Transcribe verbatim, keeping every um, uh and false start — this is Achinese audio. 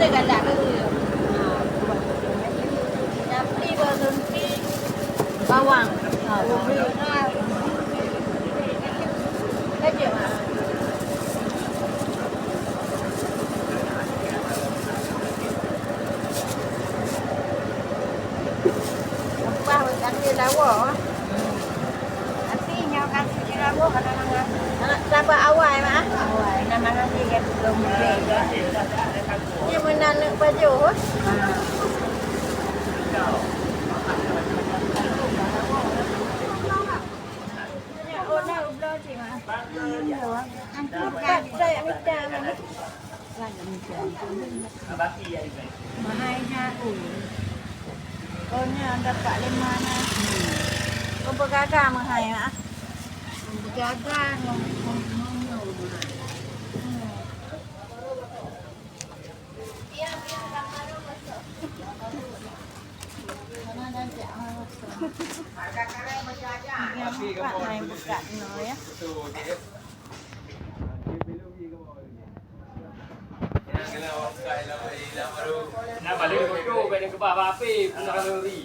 Galak ke? Nyapi, bawang. Ha, bawang. Kacau. Lepas berkata lawa. Tapi nyoe kan sijil lawa kadang-kadang. Anak sabar awai, Mak. Awai. Nama nasi dia belum beli. Dia mana nak baju? Ha. Oh, nak belum sih, Mak. Empat saya minta, Mak. Mahai nyan, ui. Oh, nyan ada Pak Lima na. Oh, begaga mahai, ah. Begaga ngon, ngon, ngon, ngon mahai. Hmm. Yang empat main buka no, ya. Nah, balik foto, balik ke bawah, apa? Pun akan lori.